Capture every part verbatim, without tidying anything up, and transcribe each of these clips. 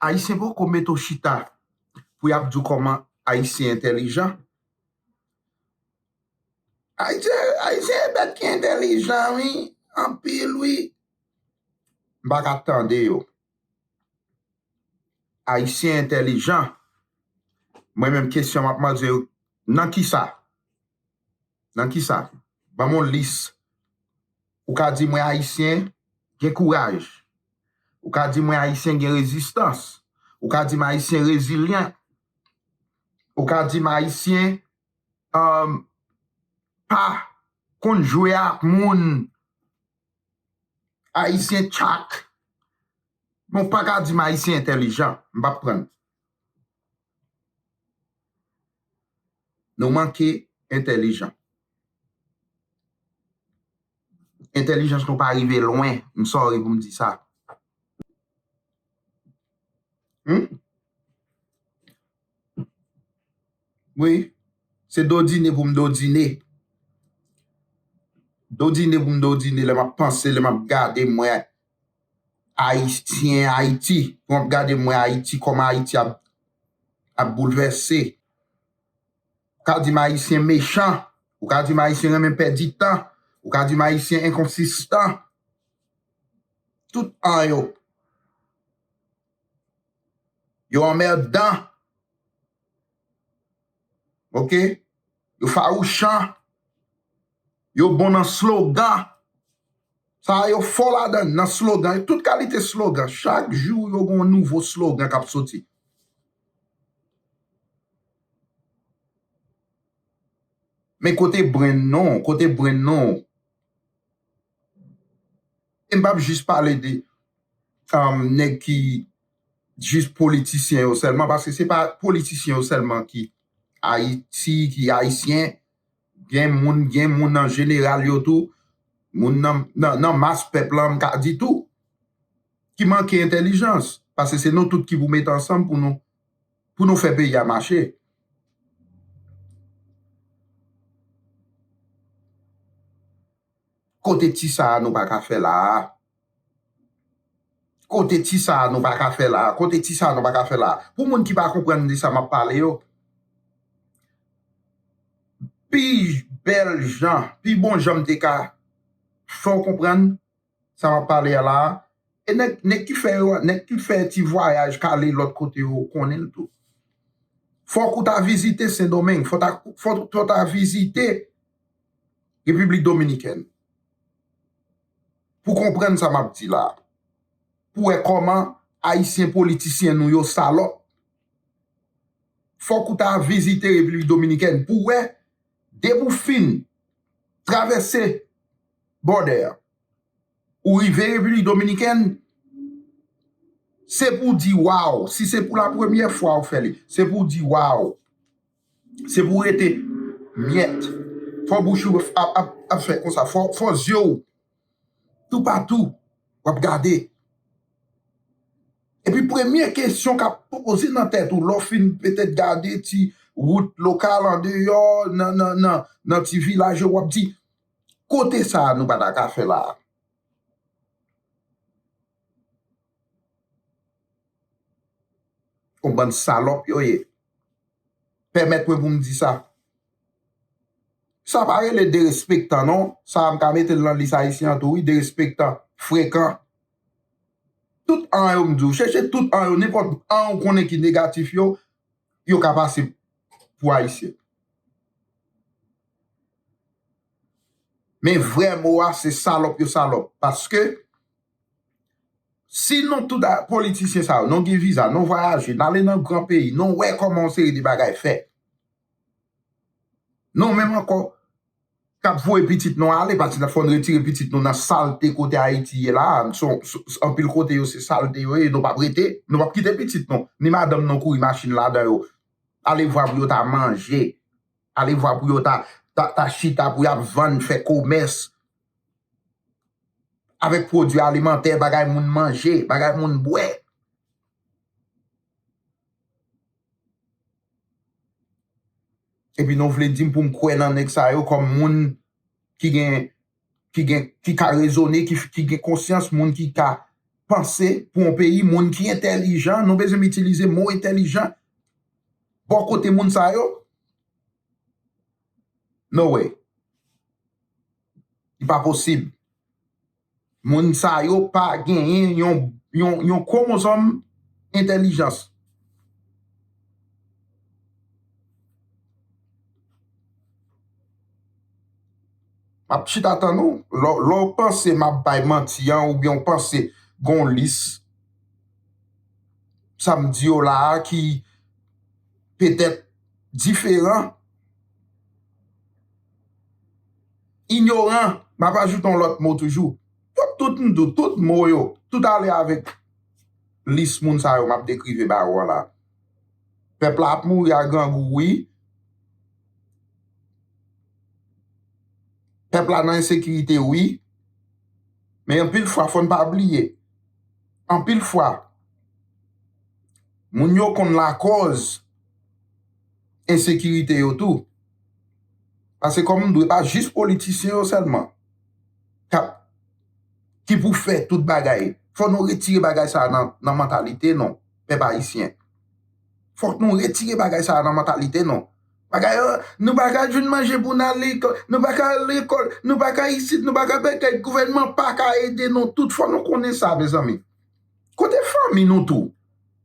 Ayisyen poko mete w chita pou y ap di w kòman Ayisyen entèlijan. Ayisyen, Ayisyen e bèt ki entèlijan, wi. Anpil, wi. M pa ka tande yo. Ayisyen entèlijan. Mwen menm kesyon m ap mande yo, nan kisa? Nan kisa? Ban m yon lis. Ou ka di mwen Ayisyen gen kouraj. Ou ka di mwen Ayisyen gen rezistans. Ou ka di m Ayisyen rezilyan. Ou ka di m Ayisyen, um, pa konn jwe ak moun. Ayisyen tchak. Men w pa ka di m Ayisyen entèlijan. M p ap pran. Nou manke entèlijan. Entèlijans nou pa rive lwen. M sòri pou m di sa. Hmm? Wi. Se dodine pou m dodine. Dodine pou m dodine, lè m ap panse, lè m ap gade, m wè Ayisyen, Ayiti. Lè m ap gade, m wè Ayiti, kòman Ayiti ap, ap boulvèse. Ou ka di m Ayisyen mechan. Ou ka di m Ayisyen renmen pèdi tan. Ou ka di m Ayisyen enkonsistan. Tout an yo. Yo anmèdan. Oke? Yo fawouchan. Yo bon nan slogan. Sa a yo fò ladan, nan slogan. Tout kalite slogan. Chak jou, yo gen yon nouvo slogan k ap soti. Men kote brenn non, kote brenn non. E m p ap jis pale de, um, nèg ki jis politisyen yo sèlman, paske se pa politisyen yo sèlman ki Ayiti, ki Ayisyen. Gen moun, gen moun an jeneral yo tou, moun nan, nan, nan mas pèp lan, m ka di tou, ki manke entèlijans. Paske se nou tout ki pou mete ansanm pou nou, pou nou fè peyi a mache. Kote ti sa a nou pa ka fè la a? Kote ti sa a nou pa ka fè la a? Kote ti sa a nou pa ka fè la a? Pou moun ki pa konprann de sa m ap pale yo, pi bèl jan, pi bon jan m te ka fè w konprann sa m ap pale a la a, e nèg, nèg ki fè yo, nèg ki fè ti vwayaj k ale lòt kote yo konnen l tou. Fòk ou ta vizite Sendomeng, fò ta, fò, fò ta vizite Repiblik Dominikèn. Pou konprann sa m ap di la. Pou wè kòman Ayisyen politisyen nou yo salòp. Fòk ou ta vizite Repiblik Dominikèn pou wè, depi w fin travèse bòdè a, ou rive Repiblik Dominikèn, se pou w di waw. Si se pou la premyè fwa ou fè li, se pou w di waw. Se pou w rete myèt. Fò bouch ou ap, ap, ap fè konsa. Fò, fò zye w toupatou w ap gade. Epi premye kesyon k ap poze nan tèt ou, lè w fin petèt gade ti wout lokal andeyò, nan, nan, nan, nan ti vilaj yo, w ap di, kote sa a nou pa ta ka fè la a? Yon bann salòp yo ye. Pèmèt mwen pou m di sa. Sa pa rele derespektan, non. Sa a m ka mete l nan lis ayisyen an tou, wi, derespektan, frekan. Tout an yo m di w, chèche tout an yo, nenpòt an ou konnen ki negatif yo, yo ka pase pou ayisyen. Men vrè mo a, se salòp yo salòp. Paske, si nou tout a, politisyen sa yo, nou gen viza, nou vwayaje, n ale nan gran peyi, nou wè kòman yon seri de bagay fèt. Nou menm ankò, k ap voye pitit nou ale, paske fò n retire pitit nou nan salte kote Ayiti ye la a. Anpil kote yo se salte yo ye, nou p ap rete, nou p ap kite pitit nou, ni madanm nou kouri machin ladan yo. Ale vwa pou yo ta manje, ale vwa pou yo ta, ta, ta chita, pou y ap vann, fè komès avèk pwodui alimantè, bagay moun manje, bagay moun bwè. Epi nou vle di m pou m kwè nan nèg sa yo kòm moun ki gen, ki gen, ki ka rezone, ki, ki gen konsyans, moun ki ka panse pou yon peyi, moun ki entèlijan. Nou bezwen m itilize mo entèlijan bò kote moun sa yo? No way. Li pa posib. Moun sa yo pa genyen yon, yon, yon kwomozòm entèlijans. M ap chita tann ou. Lè, lè w panse m ap bay manti an, oubyen w panse gon lis, sa m di yo la a ki petèt diferan, inyoran, m ap ajoute yon lòt mo toujou. Tout, tout, m di w, tout mo yo, tout ale avèk lis moun sa yo m ap dekrive ba ou an la. Pèp la ap mouri a grangou, wi. Pèp la nan ensekirite, wi. Men anpil fwa, fò n pa bliye. Anpil fwa, moun yo konn lakòz ensekirite yo tou. Paske kòm m di w, e pa jis politisyen yo sèlman k ap, ki pou fè tout bagay. Fò nou retire bagay sa a nan, nan mantalite nou, pèp ayisyen. Fòk nou retire bagay sa a nan mantalite nou. Bagay, "Ah, nou pa ka jwenn manje pou n al lekòl, nou pa ka al lekòl, nou pa ka isit, nou pa ka bagay, gouvènman pa ka ede nou." Tout fò nou konnen sa, mezanmi. Kote fanmi nou tou?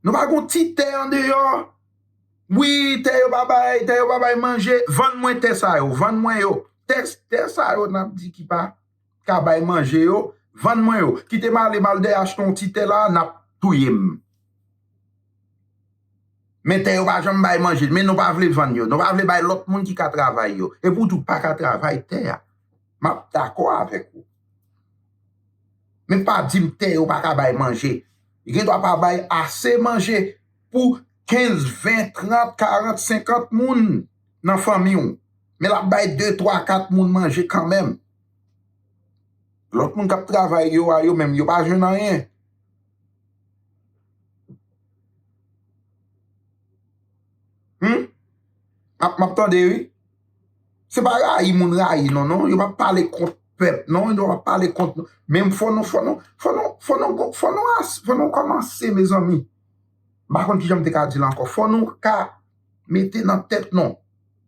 Nou pa gon ti tè andeyò? Wi, tè yo pa bay, tè yo pa bay manje. Vann mwen tè sa yo, vann mwen yo. Tè, tè sa yo n ap di ki pa ka bay manje yo, vann mwen yo. Kite m ale, m al dèyè achte yon ti tè la, n ap touye m. Men tè yo pa janm bay manje, men nou pa vle vann yo. Nou pa vle bay lòt moun ki ka travay yo. Epi w tou pa ka travay tè a. M ap dakò avèk ou. Men pa di m tè yo pa ka bay manje. Li gen dwa pa bay ase manje pou kenz, ven, trant, karant, senkant moun nan fanmi w. Men l ap bay de, twa, kat moun manje kanmenm. Lòt moun k ap travay yo a, yo menm, yo pa jwenn anyen. Hmm? M ap, m ap tande, wi. Se pa rayi moun rayi, non, non. Yo p ap pale kont pèp, non. Yo p ap pale kont nou. Men fò nou, fò nou, fò nou, fò nou, fò nou, as- fò nou kòmanse, mezanmi. M pa konn kijan m te ka di l ankò. Fò nou ka mete nan tèt nou.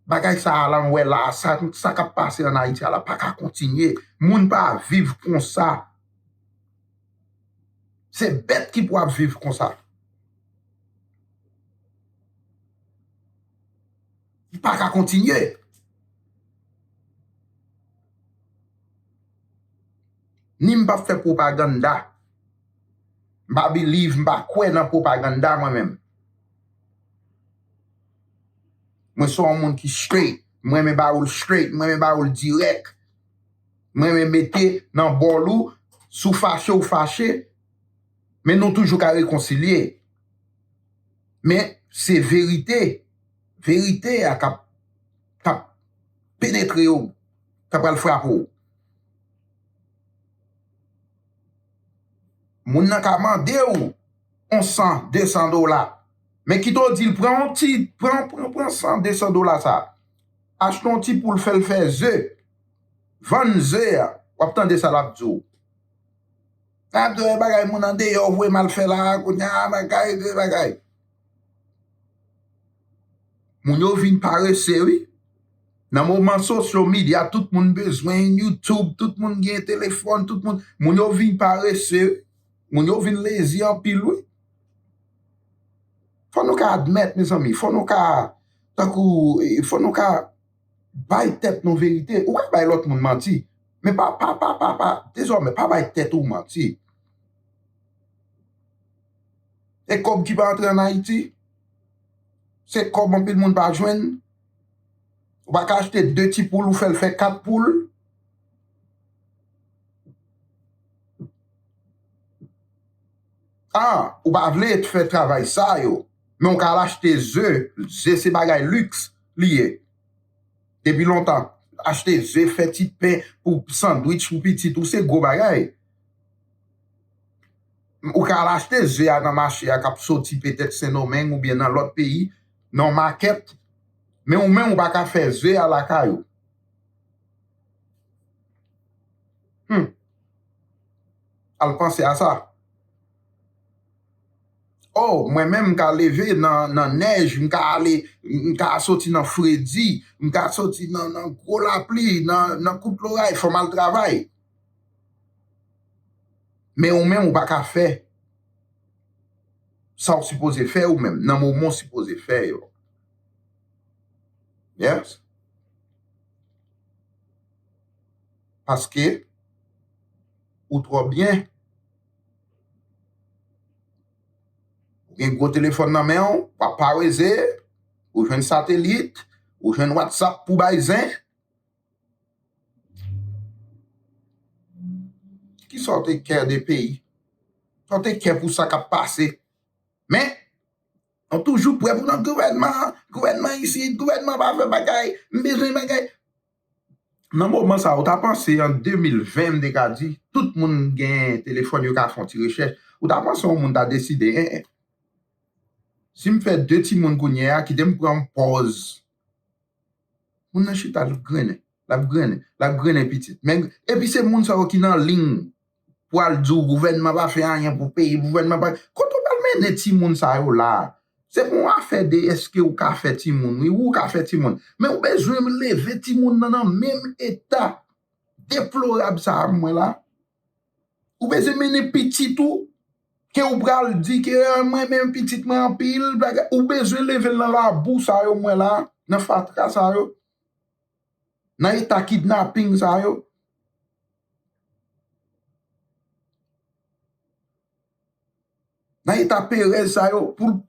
Bagay sa a la, m wè la, sa, sa k ap pase ann Ayiti a la, pa ka kontinye. Moun pa viv konsa. Se bèt ki pou ap viv konsa. Li pa ka kontinye. Ni m p ap fè pwopaganda. M pa believe, m pa kwè nan pwopaganda mwen menm. Mwen se yon moun ki straight. Mwen renmen ba ou l straight. Mwen renmen ba ou l dirèk. Mwen renmen mete nan bòl ou, si w fache, w fache. Men nou toujou ka rekonsilye. Men se verite. Verite a k ap, k ap penetre w, k ap pral frape w. Moun nan ka mande w yon san, de san dola. Men kite w di l, pran yon ti, pran, pran, pran san, de san dola sa. Achte yon ti poul, fè l fè ze. Vann ze a. W ap tande sa l ap di w. N ap di w bagay moun andeyò voye m al fè la a, kounye a, bagay, de bagay. Moun yo vin parese, wi. Nan moman social media, tout moun bezwen YouTube, tout moun gen telefòn, tout moun, moun yo vin parese, wi. Moun yo vin lezi anpil, wi. Fò nou ka admèt, mezanmi, fò nou ka, tankou, eh, fò nou ka bay tèt nou verite. Ou ka bay lòt moun manti, men pa, pa, pa, pa, pa, dezòmè, pa bay tèt ou manti. E kòb ki pa antre ann Ayiti, se kòb anpil moun pa jwenn. Ou pa ka achte de ti poul, ou fè l fè kat poul. Ah, ou pa vle fè travay sa yo, men ou ka al achte ze. Ze se bagay liks li ye. Depi lontan, achte ze, fè ti pen pou sandwich pou pitit ou, se gwo bagay. Ou ka al achte ze a nan mache a k ap soti petèt Sendomeng oubyen nan lòt peyi, nan yon makèt, Men ou menm, ou pa ka fè ze a lakay ou. Hmm. Al panse a sa. Oh, mwen menm, m ka leve nan, nan nèj, m ka ale, m ka soti nan fredi, m ka soti nan, nan gwo lapli, nan, nan kout loray, fò m al travay. Men ou menm, ou pa ka fè sa w sipoze fè ou menm, nan moman w sipoze fè yo. Yes. Paske ou twò byen. Ou gen gwo telefòn nan men w, w ap paweze, ou jwenn satelit, ou jwenn WhatsApp pou bay zen. Kisa w te kè de peyi? Sa w te kè pou sa k ap pase? Men, nou toujou prè pou nan gouvènman, gouvènman isit, gouvènman pa fè bagay, m bezwen bagay. Nan moman sa, ou ta panse an de mil ven, m te ka di, tout moun gen telefòn, yo ka fè yon ti rechèch. Ou ta panse yon moun ta deside, en, en. Si m fè de timoun kounye a, kite m pran yon pòz. Moun nan chita, l ap grennen, l ap grennen, l ap grennen pitit. Men, epi se moun sa yo ki nan liy pou al di w gouvènman pa fè anyen pou peyi, gouvènman pa. Kote w pral mennen timoun sa yo la? Se pa yon afè de èske ou ka fè timoun, wi, ou ka fè timoun. Men ou bezwen leve timoun nan nan menm eta deplorab sa a mwen la. Ou bezwen mennen pitit ou, ke ou pral di ke, "Ah, mwen menm pitit mwen anpil, bagay." Ou bezwen leve l nan labou sa yo mwen la, nan fatra sa yo, nan eta kidnaping sa yo, nan eta perèz sa yo, pou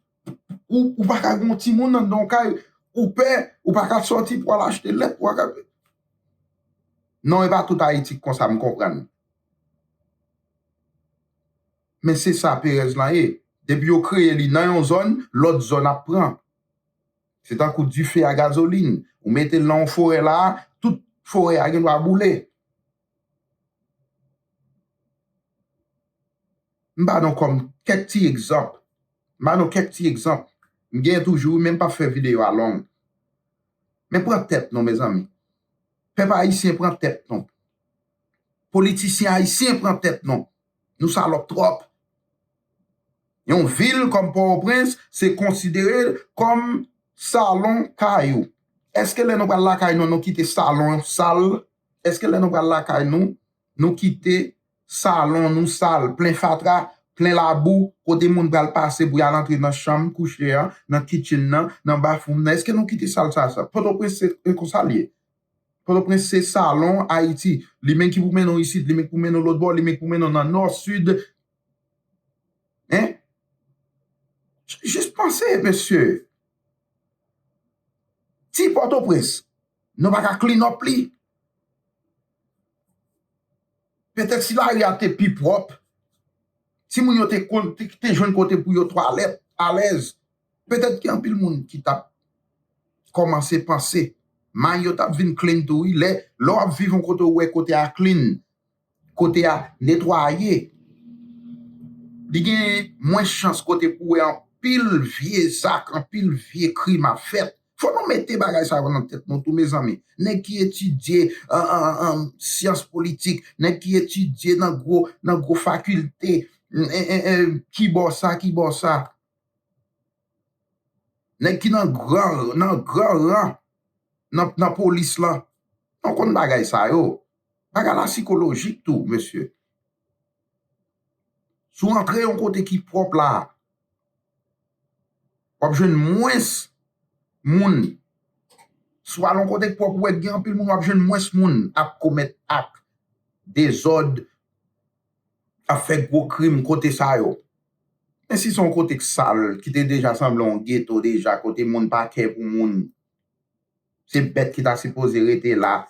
ou, ou pa ka gen yon timoun anndan yon kay, ou pè, ou pa ka sòti pou al achte lèt, ou pa ka. Non, e pa tout Ayiti k konsa, m konprann. Men se sa perèz lan ye. Depi yo kreye li nan yon zòn, lòt zòn ap pran. Se tankou dife a gazolin. Ou mete l nan yon forè la, tout forè a gen dwa boule. M ba nou kòm kèk ti egzanp. M ba nou kèk ti egzanp. M genyen toujou, men m p ap fè videyo a long. Men pran tèt nou, mezanmi. Pèp ayisyen, pran tèt nou. Politisyen ayisyen, pran tèt nou. Nou salòp twòp. Yon vil kòm Pòtoprens, se konsidere kòm salon kay ou. Èske lè nou pral lakay nou, nou kite salon sal? Èske lè nou pral lakay nou, nou kite salon nou sal, plen fatra, plen labou, kote moun pral pase pou y al antre nan chanm kouche an, nan kitchen nan, nan bathroom nan? Èske nou kite sal sa, sa? Pòtoprens se, se konsa l ye. Pòtoprens se salon Ayiti. Li menm ki pou mennen w isit, li menm ki pou mennen w lòt bò, li menm ki pou mennen w nan nò, sid. Hein? J-, jis panse, mesye. Ti Pòtoprens, nou pa ka clean up li. Petèt si lari a te pi pwòp, timoun yo te konn, te, te jwenn kote pou yo twalèt alèz, petèt gen anpil moun ki t ap kòmanse panse. May yo t ap vin clean tou, wi. Lè, lè w ap viv yon kote, ou wè kote a clean, kote a netwaye, li gen mwens chans kote pou wè anpil vye zak, anpil vye krim ap fèt. Fò nou mete bagay sa yo nan tèt nou tou, mezanmi. Nèg ki etidye, an, an, an, syans politik, nèg ki etidye nan gwo, nan gwo fakilte, en, en, en, kibò sa, kibò sa. Nèg ki nan gran, nan gran ran, nan, nan polis lan. Nou konn bagay sa yo. Bagay la sikolojik tou, mesye. Si w antre yon kote ki pwòp la, w ap jwenn mwens moun. Si w al yon kote k pwòp, ou wè gen anpil moun, w ap jwenn mwens moun ap komèt ak, dezòd, ap fè gwo krim kote sa yo. Men si se yon kote k sal, ki te deja sanble yon geto deja, kote moun pa kè pou moun, se bèt ki ta sipoze rete la,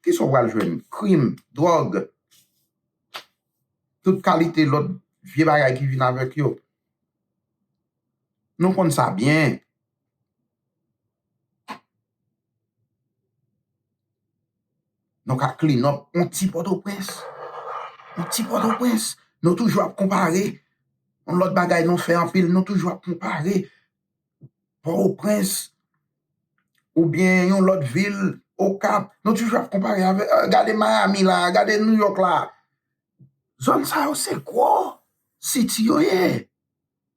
kisa w pral jwenn? Krim, dwòg, tout kalite lòt vye bagay ki vin avèk yo. Nou konn sa byen. Nou ka clean up yon ti Pòtoprens. Yon ti Pòtoprens. Nou toujou ap konpare. Yon lòt bagay nou fè anpil, nou toujou ap konpare Pòtoprens oubyen yon lòt vil, Okap. Nou toujou ap konpare avèk, ah, gade Miami la, gade New York la. Zòn sa yo se gwo city yo ye.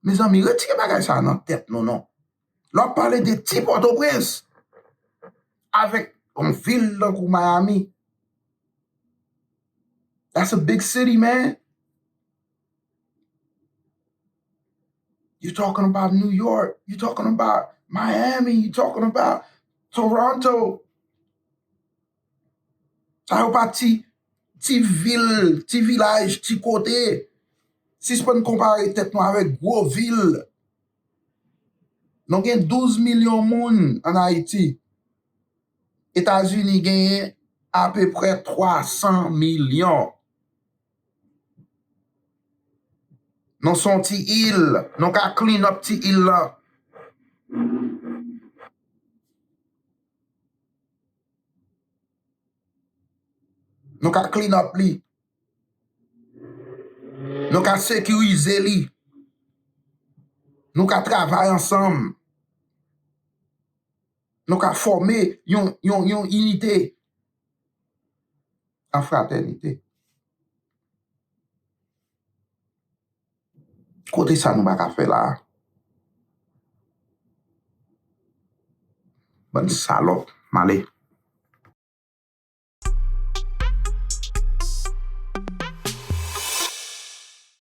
Mezanmi, retire bagay sa nan tèt nou non. Lè w ap pale de ti Pòtoprens avèk yon vil tankou Miami, that's a big city, man. You talking about New York, you talking about Miami, you talking about Toronto. Sa yo pa ti, ti vil, ti vilaj, ti kote. Sispann konpare tèt nou avèk gwo vil. Nou gen douz milyon moun ann Ayiti. Etazini genyen apeprè twa san milyon. Nou se yon ti il, nou ka clean up ti il lan. Nou ka clean up li. Nou ka sekirize li. Nou ka travay ansanm. Nou ka fòme yon, yon, yon inite an fratènite. Kote sa nou pa ka fè la a? Bann salòp, m ale.